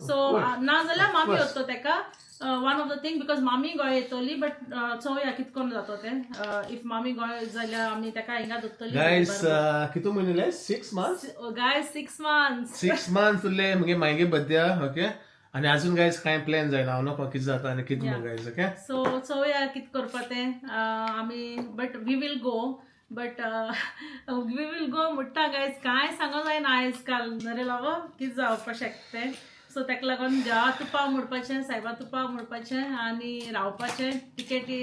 सो ना जाल्यार मामी वचतो तेका, one of the thing, because मामी गोंय येतली, बट चोवया कित कोन्न जातो तें. If मामी गोंय जाल्यार आमी तेका हिंगा दवरतली. गायज, कितू म्हयने उरले? 6 months. Guys, 6 months. 6 months उरले मुगे मायगे बद्या, ओके. आनी अजून गायज कांय प्लॅन जायना, हांव नको कितें जाता आनी कितें म्हूण गायज, ओके. सो चोवया कित करपा तें आमी, but we will go, but we will go म्हणटा गायज, कांय सांगो जायना आयज काल नरे लावो, कित जावपा शकता तें. सो ताका लागून देवा तुपा म्हणपाचें, सायबा तुपा म्हणपाचें आनी रावपाचें टिकेटी.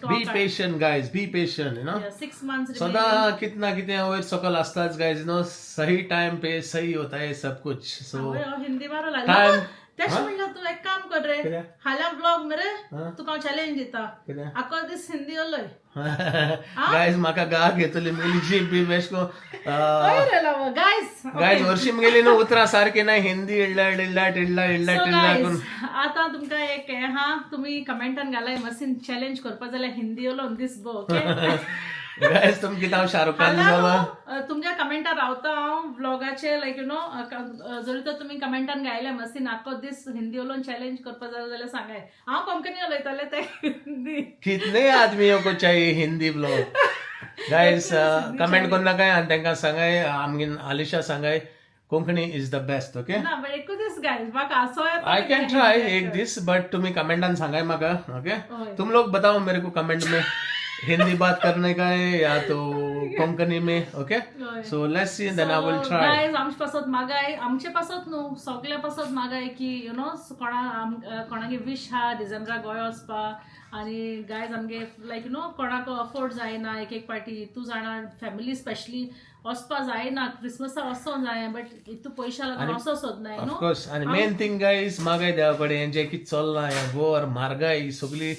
Be patient guys, be patient, you know. 6 months. सदा कितना कितें वयर सकल आसताच गायज, नो, सही टाइम पे सही होता है सब कुछ, सो हिंदी मारो Time. लागलो. तेश म्हणल्यार तूं एक काम कर रे. कितें? हाल्यां ब्लॉग मरे हा? तुका हांव चॅलेंज दिता. कितें? आको दीस हिंदी उलय. गायज म्हाका गाग घेतली मुगेली जीप बी बेश्को. हय रे लाव गायज. गायज वर्षी मुगेली न्हू उतरां सारकी ना हिंदी, इडला इडला टिडला इडला सो टिडला गायज करून. आतां तुमकां एक हें आहा, तुमी कमेंटान घालाय, मसीन चॅलेंज करपा जाल्यार हिंदी उलोवन दीस बो, ओके. गायज तुमकां कितें हांव शाहरुख खान जाला? तुमच्या कमेंटार रावता हांव व्लॉगाचे, लायक you know, जरी तर तुमी कमेंटान गायले मसीन आखो दीस हिंदी उलोवन चॅलेंज करपा जाय जाल्यार सांगाय. हांव कोंकणी उलयतालें ते हिंदी. कितने आदमियों को चाहिए हिंदी ब्लॉग? गायज कमेंट करू नाकाय आनी तांकां सांगाय, आमगे आलिशा सांगाय Konkani is the best, okay. ना, बट एकूच दीस गायज, म्हाका हांसो येता. I can try एक दीस, बट तुम्ही कमेंटान सांगाय म्हाका, ओके. हय. तुम लोग बताओ मेरे को कमेंट में, हिंदी बात करने का है या तो कोंकणी में, ओके. हय. So let's see, then I will try. Guys, आमचे पासत मागाय, आमचे पासत न्हू, सगल्या पासत मागाय की you know कोणा कोणागे विश आहा डिसेंबराक गोंय वचपा. आनी गायज आमगे लायक you know कोणाक अफोर्ड जायना, एक एक पाटी तूं जाणा फॅमिली स्पेशली वचपा जायना, क्रिसमसाक वचोंक जाय, बट इतू पयशा लागून वचो सोदनाय न्हू. ऑफकोर्स, आनी मेन थिंग गायज मागाय देवा कडेन, जें कितें चल्लां हें वॉर, म्हारगाय सगळी,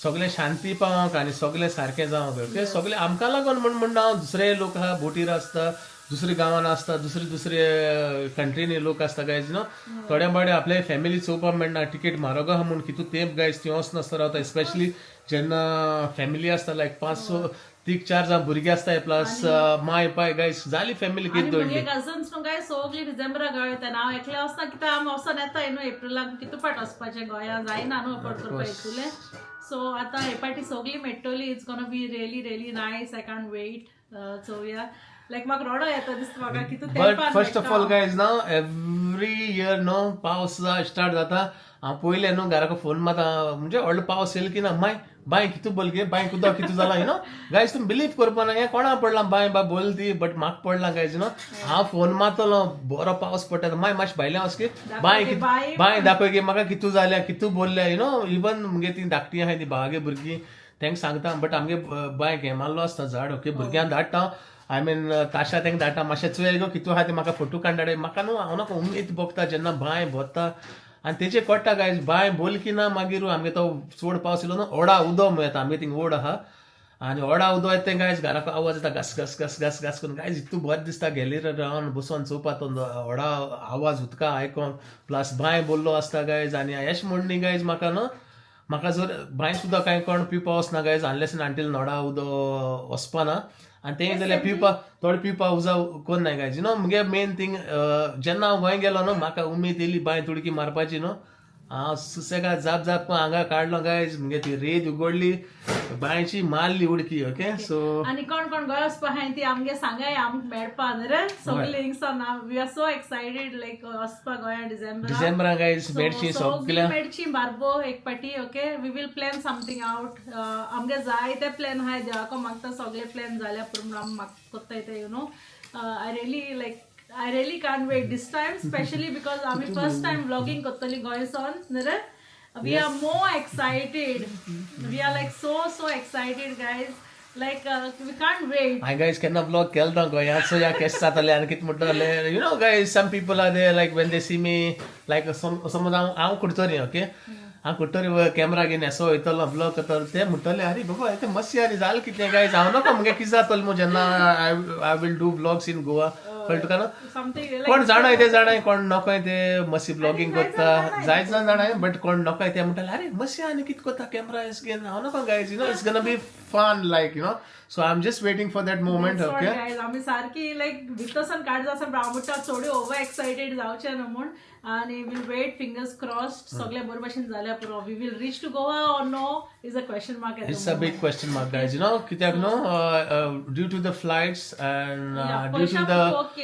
सगळें शांती पावंक आनी सगळें सारकें जावंक, ओके. सगळें आमकां लागून म्हण म्हणना हांव, दुसरे लोक आहा बोटीर आसता, दुसरे गांवान आसता, दुसरे दुसरे कंट्रीनी लोक आसता गायज न्हू. थोड्या बाडे आपल्या फॅमिली चोवपाक मेळना, टिकेट म्हारग आहा म्हूण कितू तेंप गायज ती वचनासतना रावता, स्पेशली जेन्ना फॅमिली आसता, लायक पांच स तीग चार जाण भुरगीं आसताय, प्लस my पाय गायज जाली फॅमिली आनी कितें मुगे दवरली. कजन्स न्हू गाय सगळीं डिसेंबराक गोंय येता. हांव एकलें वचना कित्याक आमी वचोन येताय न्हू एप्रिलाक, कितू फाट वचपाचें गोंया जायना न्हू अफोर्ड करपा इतुलें. सो आतां हे पाटी सगळीं मेळटली, it's gonna be really really nice, I can't wait. चोवया. लायक म्हाका रडो येता दिसता म्हाका की तूं But first of all guys, now every year न्हू पावस स्टार्ट जाता, हांव पयलें न्हू घराक फोन मारता, म्हणजे व्हडलो पावस येयलो की ना, माय बांय कितू बोल गे, बांय उदक कितू जाला. You know guys, तुमी बिलीव करपा ना, हें कोणा पडलां बांय बा बोल ती, बट म्हाका पडलां गायज. You know, हांव फोन मारतलो, बरो पावस पडटा, माय मातशें भायलें वच की बांय बांय दाखय की म्हाका कितू जाल्या, कितू बोलल्या. You know, even मुगे ती धाकटी आहाय, ती भावागे भुरगीं, तांकां सांगता. बट आमगे बांयक हें मारलो आसता झाड, ओके, भुरग्यांक धाडटा, I mean ताशा तांकां धाडटा, मातशें चोय गो कितू आहा ते, म्हाका फोटो काडून धाडय. म्हाका न्हू हांव नाका उमेद भोगता जेन्ना बांय भरता आनी तेजे कळटा गायज, बांय बोल की ना. मागीर आमगे तो चड पावस येयलो न्हू, ओडा उदो म्हूण येता, आमगे थिंग ओड आहा आनी ओडा उदो येता तें गायज, घराक आवाज येता घास घास घास घास घास करून. गायज, इतू बरें दिसता गेलीर रावन बसोन चोवपा तो ओडा आवाज उदका आयकोन, प्लस बांय बोल्लो आसता गायज. आनी अशें म्हण न्ही गायज, म्हाका न्हू म्हाका जर बांय सुद्दां कांय कोण पिवपा वचना गायज, अनलेस अंटील नोडा उदो वचपाना आनी तें जाल्यार पिवपा थोडे पिवपा उजा कोन्नाय गायज. You know, मुगे मेन थींग, जेन्ना हांव गोंय गेलो न्हू, म्हाका उमेद येयली बांय उडकी मारपाची न्हू. हांव सुसेगाद जाप जाप हांगा काडलो गायज, मुगे ती रेत उगडली बांयची, मारली उडकी. ओके, सो आनी कोण कोण गोंय वचपा आहाय ती आमगे सांगाय, आमकां मेळपा न्ही रे सगळीं हिंगसान. We are so excited like वचपा गोंया डिसेंबरान. डिसेंबरान गायज मेळची सगळ्या. मेळची बारबो एक पाटी. Okay, we will plan something out. आमगे जायते प्लॅन आहाय, देवाको मागता सगळे प्लॅन जाल्या पुरो आमी म्हाका कोत्ताय ते. You know, I really like I really can't wait this time, specially because आमी फर्स्ट टायम व्लॉगिंग करतली गोंयसान न्ही रे. We are more excited. We are like so so excited, guys. Like we can't wait. हांवें guys केन्ना blog केलो ना गोंयांचो या केश जाताले आनी कितें म्हणटले. You know guys, some people are they, like when they see me, like समज हांव हांव कुडतरी, ओके, हांव कुडतरी कॅमरा घेवन असो वयतलो, ब्लॉग करतलो, ते म्हणटले, "आरे बाबा, ते मस्ती आनी जालें कितें?" गायज, हांव नको मुगे कितें जातलें मू जेन्ना I will do vlogs in Goa, कळटा तुका न्हू? समथिंग. कोण जाणाय ते जाणाय, कोण नकोय ते मस्ती ब्लॉगिंग करता जायत जाण जाणाय, बट कोण नकोय ते म्हणटाले, "अरे मस्ती आनी कितें करता कॅमरा घेवन?" हांव नको guys, it's gonna be fun, like so I am just waiting for that moment, okay? Guys, आमी सारकी लायक भितरसान काड जासन हांव चोड ओवर एक्सायटेड जावचें न्हू म्हूण आनी will wait, fingers crossed, सगळें बरे भशेन जाल्यार पुरो. We will reach to Goa or no is a question mark. It's a big question mark, guys. कित्याक न्हू, due to the flights and due to the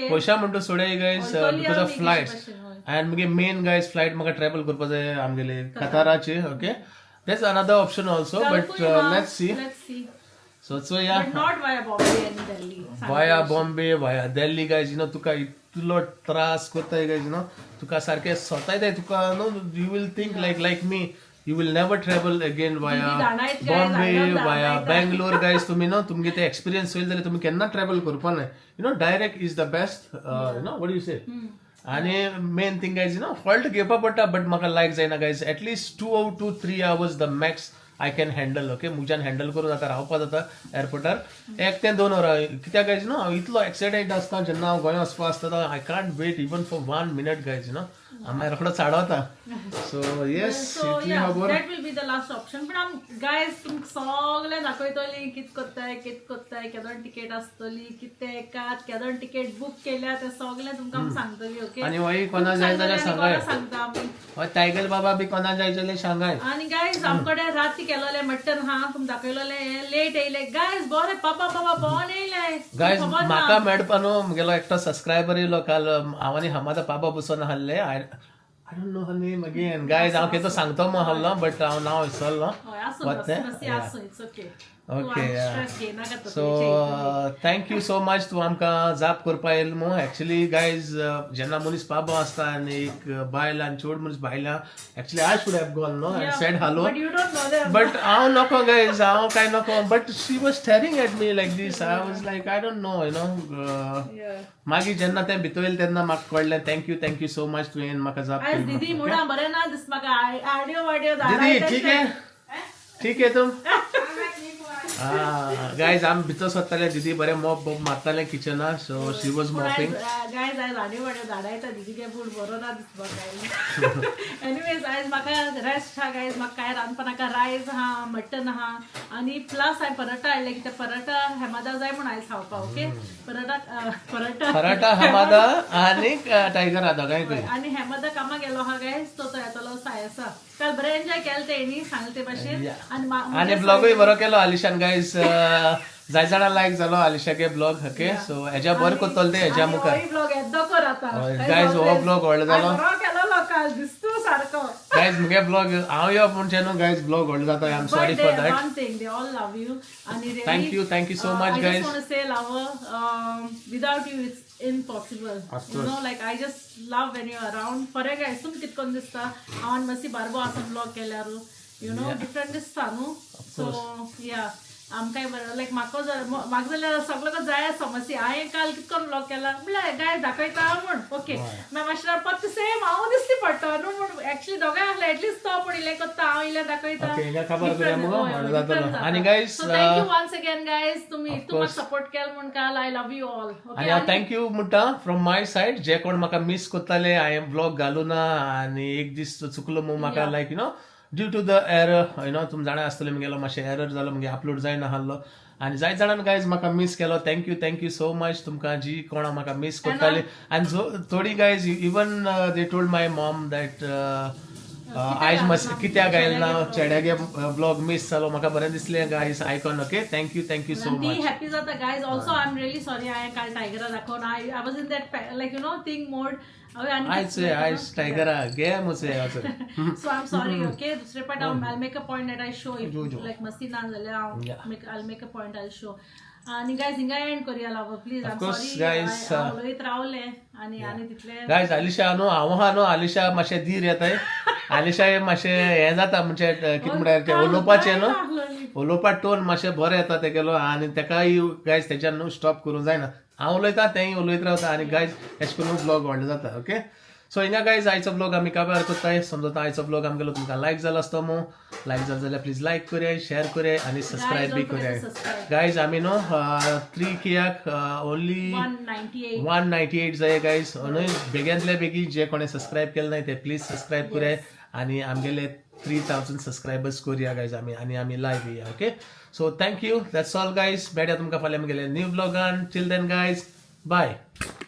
पयशा म्हणटा सोडय guys, because of flights and मुगे मेन गायज फ्लायट म्हाका travel करपा जाय आमगेले कताराचे. Okay, that's another option also, but let's see. Let's see. So so yeah. But not via Bombay and Delhi. Via Bombay, via Delhi, guys, तुका इतलो त्रास करता guys, you know, तुका सारकें स्वता तुका न्हू, you will think like me, you will never travel again via Bombay, via Bangalore. Guys, तुमी न्हू तुमगे ते एक्सपिरियन्स होईल जाल्यार तुमी केन्ना ट्रॅवल करपा नाय. Direct is the best. You know what you say? आणि main thing guys, fault घेवपा पडटा, बट म्हाका लायक जायना guys. At least 2 to 3 hours the max I can handle, okay? म्हज्यान हँडल करून जाता, रावपा जाता एअरपोर्टार 1 ते 2 वरां. कित्याक गायज न्हू, हांव इतलो एक्सायटेड आसता जेन्ना हांव गोंय वचपा आसता, I can't wait even for one minute guys. You know, हांव मागीर रोखडो चाडवता. सो येस, इतली खबर. That will be the last option. पण आम गायज तुमकां सगळें दाखयतली कित करताय, कित करताय, केदोन टिकेट आसतली, कितें एकात केदोन टिकेट बूक केल्या, ते सगळें तुमकां आमी सांगतली, ओके? आनी वही कोणा जाय जाल्यार सांगाय. सांगता आमी. हय, टायगर बाबा बी कोणा जाय जाल्यार सांगाय. आनी गायज, आमकडे राती केलोले मटन हा, तुम दाखयलोले, लेट येयले गायज. बरें पापा बाबा बोन येयले. गायज, म्हाका मेळपा न्हू, म्हगेलो एकटो सबस्क्रायबर येयलो काल. हांव आनी हमादा पापा बसून आहले. I don't know her name again, guys. हांव कितें सांगतो म्हूण आहलो, बट हांव नांव विसरलो. हय, आसूं, आसूं, it's okay. Okay. Stress घेयनाका. So thank you so much, तूं आमकां जाप करपा येयलो मू. एक्चुली गायज, जेन्ना मनीस बाबा आसता आनी एक बायल आनी चोड मनीस बायलां, actually I should have gone no and said hello. But you don't know them. But हांव नको गायज, हांव कांय नको, but she was staring at me like this. I was like, I don't know. मागीर जेन्ना तें भितर येयलें तेन्ना म्हाका कळ्ळें. Thank you, thank you so much, तुवें म्हाका जाप आयज केली. दीदी मुडा बरें ना दिस म्हाका, आडियो वाडियो. दीदी, ठीक है, ठीक है तुम? हा गायज, आमी भितर सोदताले, दीदी बरें मॉप बॉप मारतालें किचना, so she was mopping. Guys, आयज आडियो वाडियो धाडायता दीदी के बूट बरो ना दिसपा काय. एनिवेज, आयज म्हाका रेस्ट हा गायज, म्हाका काय रांदपा नाका. रायस हा, मटन हा आनी प्लस हांवें पराठा हाडले, कित्याक पराठा हेमादा जाय म्हूण आयज खावपा. ओके, पराठा पराठा. पराठा हमादा आनी टायगर हा दोगांयकूय. आनी हेमादा कामाक गेलो हा गायज, तो तो येतलो सायसा. काल बरें एन्जॉय केलें तेणी सांगलें ते भाशेन. आनी आनी ब्लॉगूय बरो केलो आलिशान गायज. जाय जाणां लायक जालो आलिशागे ब्लॉग. ओके, सो हेज्या बरें करतलो ते हेज्या मुखार. ब्लॉग येद्दो कर आतां. हय, guys, हो vlog व्हडलो जालो. बरो केलो लोकांक दिसतू सारको. गायज, मुगे ब्लॉग हांव यो म्हणचे न्हू गायज, ब्लॉग व्हडलो जाता. I am sorry But for they, that. one thing, they all love you. And really, Thank you, thank you so much, I guys. just want to say, Lava, without you, it's impossible. Of You course. know, like I just love when you're around. फरक आहे तुम कितकोन दिसता हांव मातशी बारबो आसून blog केल्यार, you know, different दिसता न्हू. सो या, आमकांय बरें, लायक म्हाका म्हाका जाल्यार सगळो जाय समस्या. हांवें काल कितकोन ब्लॉग केला म्हणल्यार गाय दाखयता म्हूण. ओके, मागीर मातशें परत सेम हांव दिसती पडटा न्हू म्हूण. एक्चुअली दोगांय आसले, एटलिस्ट तो पूण इल्लें करता, हांव इल्लें दाखयता. Okay, हिंगा खबर करूया मुगो, व्हडलो जातलो. आनी guys, so thank you once again guys, तुम्ही of तुम्हाला course. Support केला म्हूण काल. I love you all. आनी हांव thank you म्हणटा फ्रॉम my side. जे कोण म्हाका मिस करताले, हांवें ब्लॉग घालू ना आनी एक दीस चुकलो म्हूण म्हाका, like due to the error, तुमी जाणा आसतले मुगेलो मातशें एरर जालो, मुगे अपलोड जायना आसलो. आनी जायत जाणान गायज म्हाका मिस केलो. Thank you, thank you so much तुमकां जी कोणा म्हाका मिस करताली. आनी जो थोडी guys, even they told my mom that आयज मस कित्याक आयल ना, चेड्यागे ब्लॉग मिस जालो. म्हाका बरें दिसलें गायज आयकोन. Okay, thank you, thank you so ती मच. हॅपी जाता guys. Also I am really sorry, हांवें काल टायगरा दाखोवन I was in that like thing mode. आयज आयज टायगरा गे मुचे. So I am sorry. Okay, दुसरे पाट हांव I make a point that I show. जो, जो. लायक मस्ती ना जाल्यार हांव Yeah. I make a point, I show. आनी गायज, हिंगा एंड करूया लाव please. I Of am course, sorry, guys, हांव उलयत रावलें आनी आनी तितलें. गायज, आलिशा न्हू, हांव आहा न्हू, आलिशा मातशें धीर येताय. आलिशा हे मातशें हें जाता, म्हणजे कितें म्हणल्यार तें उलोवपाचें न्हू, उलोवपा टोन मातशें बरें येता तेगेलो. आनी तेकाय गायज तेज्यान न्हू स्टॉप करूंक जायना. हांव उलयता, तेंय उलयत रावता आनी गायज एशें करून ब्लॉग व्हडलो जाता. ओके, सो हिंगा गायज आयचो ब्लॉग आमी काबार करताय. समजता आयचो ब्लॉग आमगेलो तुमकां लायक जालो आसतो मू. लायक जालो जाल्यार प्लीज लायक करयाय, शेअर करयाय आनी सबस्क्रायब बी don't forget करयाय. to subscribe. गायज, आमी न्हू थ्री केयाक ओनली 198. 198 जाय गायज. न्हय, बेगीनतले बेगीन जे कोणें सबस्क्रायब केलें ना ते प्लीज सबस्क्रायब करयाय आनी आमगेले 3000 सबस्क्रायबर्स करूया गायज आमी आनी आमी लायव येया. Okay, so thank you, that's all guys. मेळया तुमकां फाल्यां आमगेले new ब्लॉगान. Till then guys, bye.